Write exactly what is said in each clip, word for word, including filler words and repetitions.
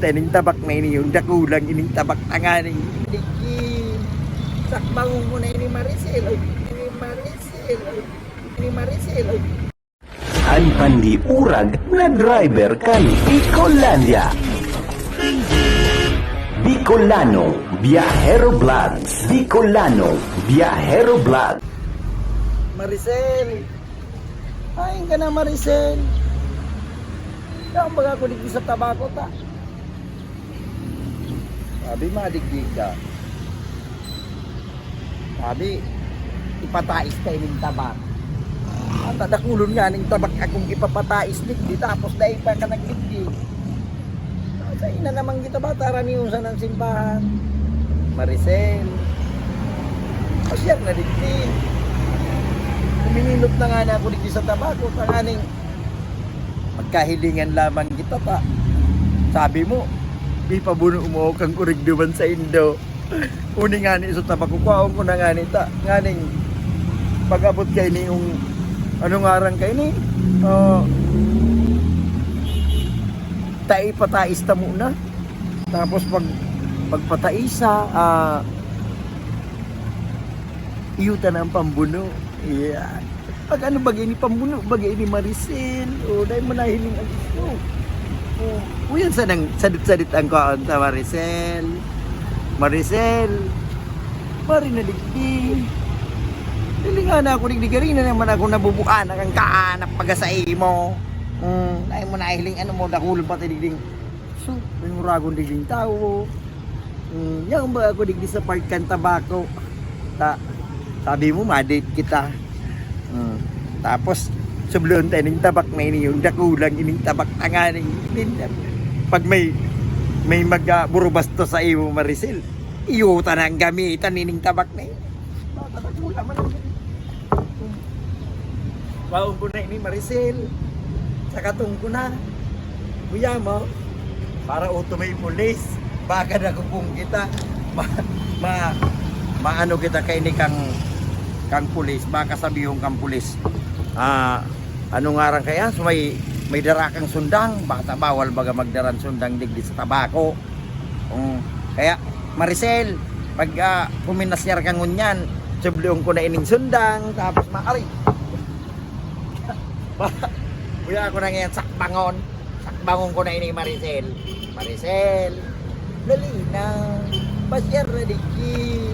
Taning tabak na ini, yung dakulang ining tabak tanganing. Liki, sakbangon ko na ini Maricel, oy. Ini Maricel, oy. Ini Maricel, oy. An pandiurag na driver kan Bicolandia. Bicolano Viajero Vlogs. Bicolano Viajero Vlogs. Maricel. Ay, ka na, Maricel. Saan baga ako dito sa tabako, ta? Sabi, madigdig ka. Sabi, ipatais ka ining tabak. Ang tadakulon nga ning tabak akong ipapatais digdi, tapos dai pa ka nagdigdi. Sa ina naman kita ba, taraniusan ang simbahan. Maricel. Pasyar na digdi. Umininot na nga na ako digdi sa tabako, tanganing magkahilingan lamang kita ta. Sabi mo, ipabuno mo kang kurigduman sa indo. Uni ngani sa tabako, kwaon ko na ngani ta. Nganing pag-abot kay ni yung, ano ngaran kay ni? Oh, tai patais ta muna. Tapos pag pagpataisa, ah, iyo ta na ang pambuno. Yeah. Pag ano bagay ni pambuno, bagay ni Maricel. O, dahil mo nahiling ang gusto. O, uyan sa nang sadit-sadit ang kaon ta, Maricel. Maricel. Mari na digdi. Dili nga na ako digdi, gari na naman ako nabubuan ang kaanap pagka sa imo. Hmm, dahil mo nahiling ano mo, dakul pati digding. So, may muragon digding tao. Hmm, yan ba ako digdi sa part kan tabako? Ta, sabi mo, madate kita. Hmm. Tapos, subloon tayo ning tabak na ini, yung dakulang ining tabak tanganing. Pag may, may mag, ah, burubasto sa imo, Maricel, iyo ta nang gamitan ining tabak na ini. Mga tabak mo naman ang Baon ko na ini, Maricel. Sa katong ko na. Kuya mo, para uto may pulis. Baka nakupong kita. Ma, ma, maano kita kay ni kang, kang pulis. Baka sabihon kang pulis. Ah, ano ngaran kaya? So may, may dara kang sundang. Baka bawal baga magdaran sundang digdi sa tabako. Mm. Kaya, Maricel, pag, ah, puminasyar ka ngunyan, subloon ko na ining sundang, tapos ma-, aray! Kuya ako na ngayon, sakbangon. Sakbangon ko na ini, Maricel. Maricel, dali na. Pasyar na digdi.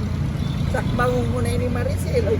Sakbangon ko na ini, Maricel. Ay,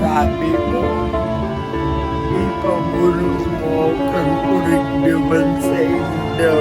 Sabi mo, ipabulong mo kang kurig naman sa indo.